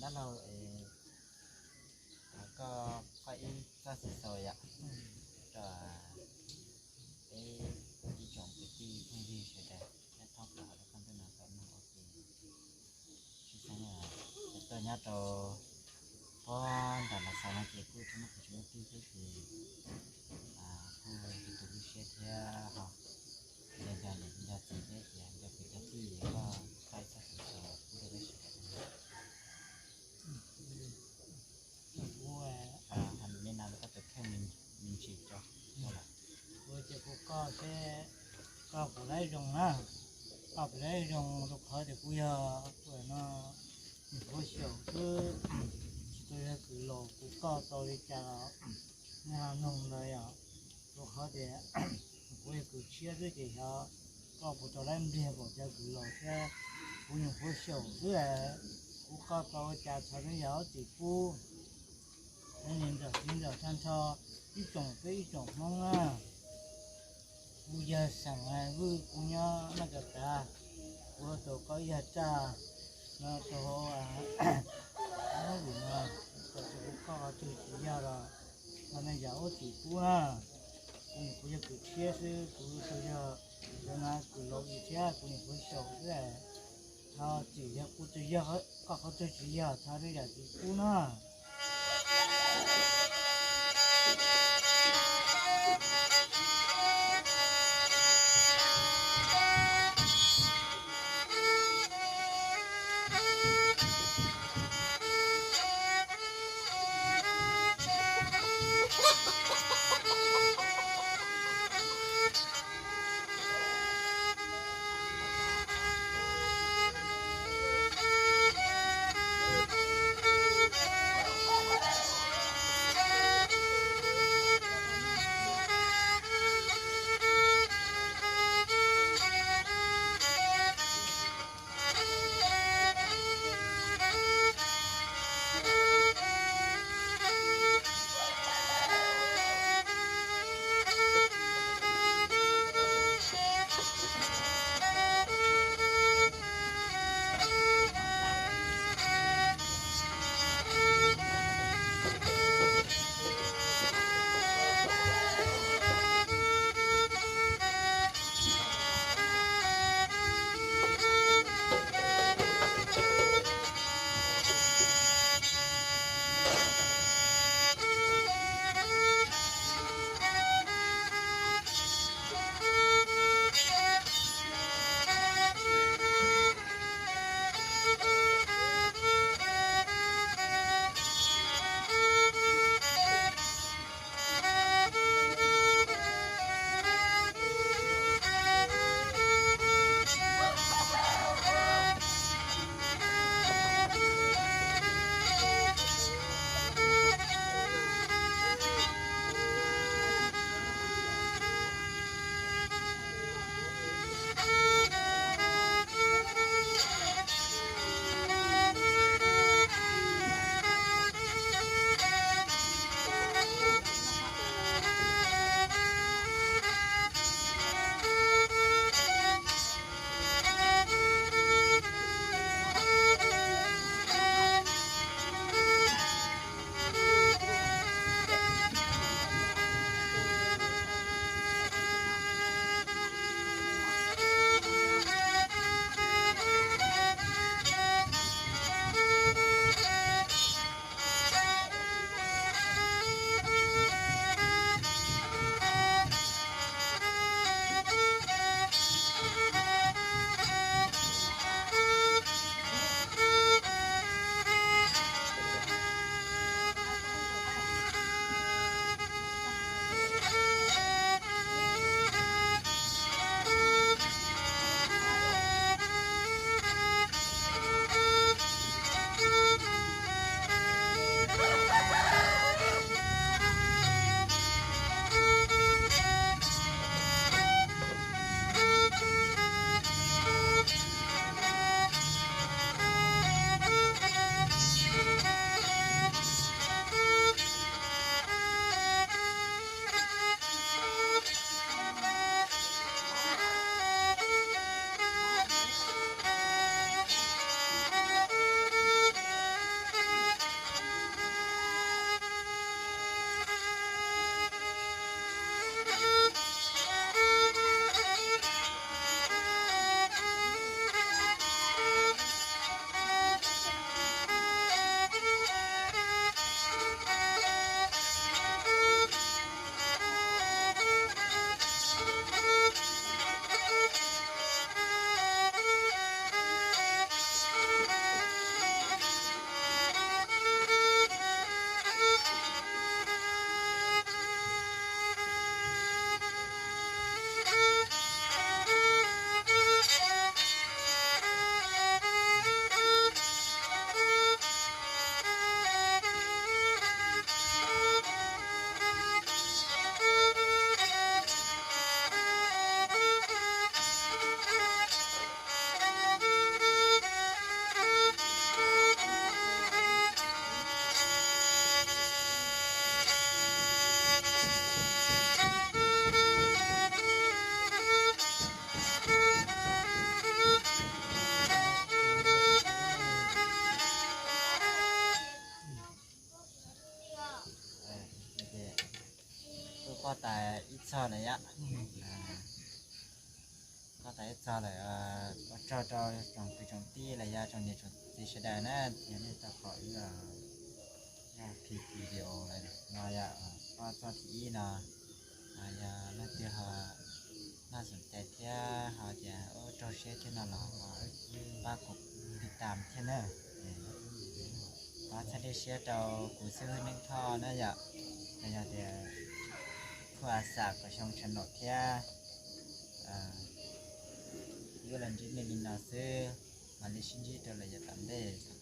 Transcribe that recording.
Dab laug, koj, koj ib txoj xov xwm yom, rau peb ib tsoom kwv tij phooj ywg sawv daws nyob thoob plaws hauv lub qab ntuj no tau mloog ua ke. Tshwj xeeb yog tuaj nyob rau pob nram Los Xaus no ces kuj tsis muaj kwv tsis muaj tij thiab ces kuj yog tus lub siab thiab ho nco nco niam nco txiv thiab ces nco kwv nco tij, koj, koj ib txoj xov xwm pub rau peb sawv daws. Kuv, li no koj tus kheej me ntsis tso. Kuv ces kuv koj seb koj puas laib zoo na, koj puas laib zoo rau qhov tias kuv yog tus no, nyuam qhuav xyaum xwb, tsis tau yog kws laus, kuv koj tau li cas los nej ho noog ntawd yom. Rau qhov tias kuv yog kws tshiab xwb ces xyov koj puas tau laib npliag npaum cov kws laus thiab, kuv nyuam qhuav xyaum xwb, kuv koj tau ua cas thov nej yawm ob txwm pub. Kuv niam ntxawm txiv ntxawm tag nrho ib tsoom peb ib tsoom Hmoob na, kuv yawg xeem Vwj, kuv nyob Naj Kas Tav, kuv ua tus koj ib yawg txaj no rau hauv lub vim no, txawm tias kuv koj qhov twg tsis yog los thov nej yawm ob txwm pub na. Kuv nyuam qhuav yog kws tshiab xwb, kuv tau yog cov no kws laus li thiab, kuv nyuam qhuav xyaum xwb. Thov txwm yog kuv tus yawg, koj qhov twg tsis yog thov nej yawm txwm pub na. Txog tas ib txog lawm yom. Txog tas ib txog lawm, ua tsaug rau tsoom kwv tsoom tij los yog tsoom niam tsoom txiv sawv daws na, thiab nej tau pom wb, yog clip video no yom, pab txoj thib ib no, yog leej twg ho noj xoom cai thiab ho tias ua raug siab thiab no los pab kuv tiv tam thiab na. Pab txhawb dej siab rau kuv xib hwb Neeb Thoj na yom, los yog tias Thoj A Xam Kom Xyoo channel thiab. Wb los ntsib nej li no xwb, mam li sib ntsib rau lawm yav tom ntej, thov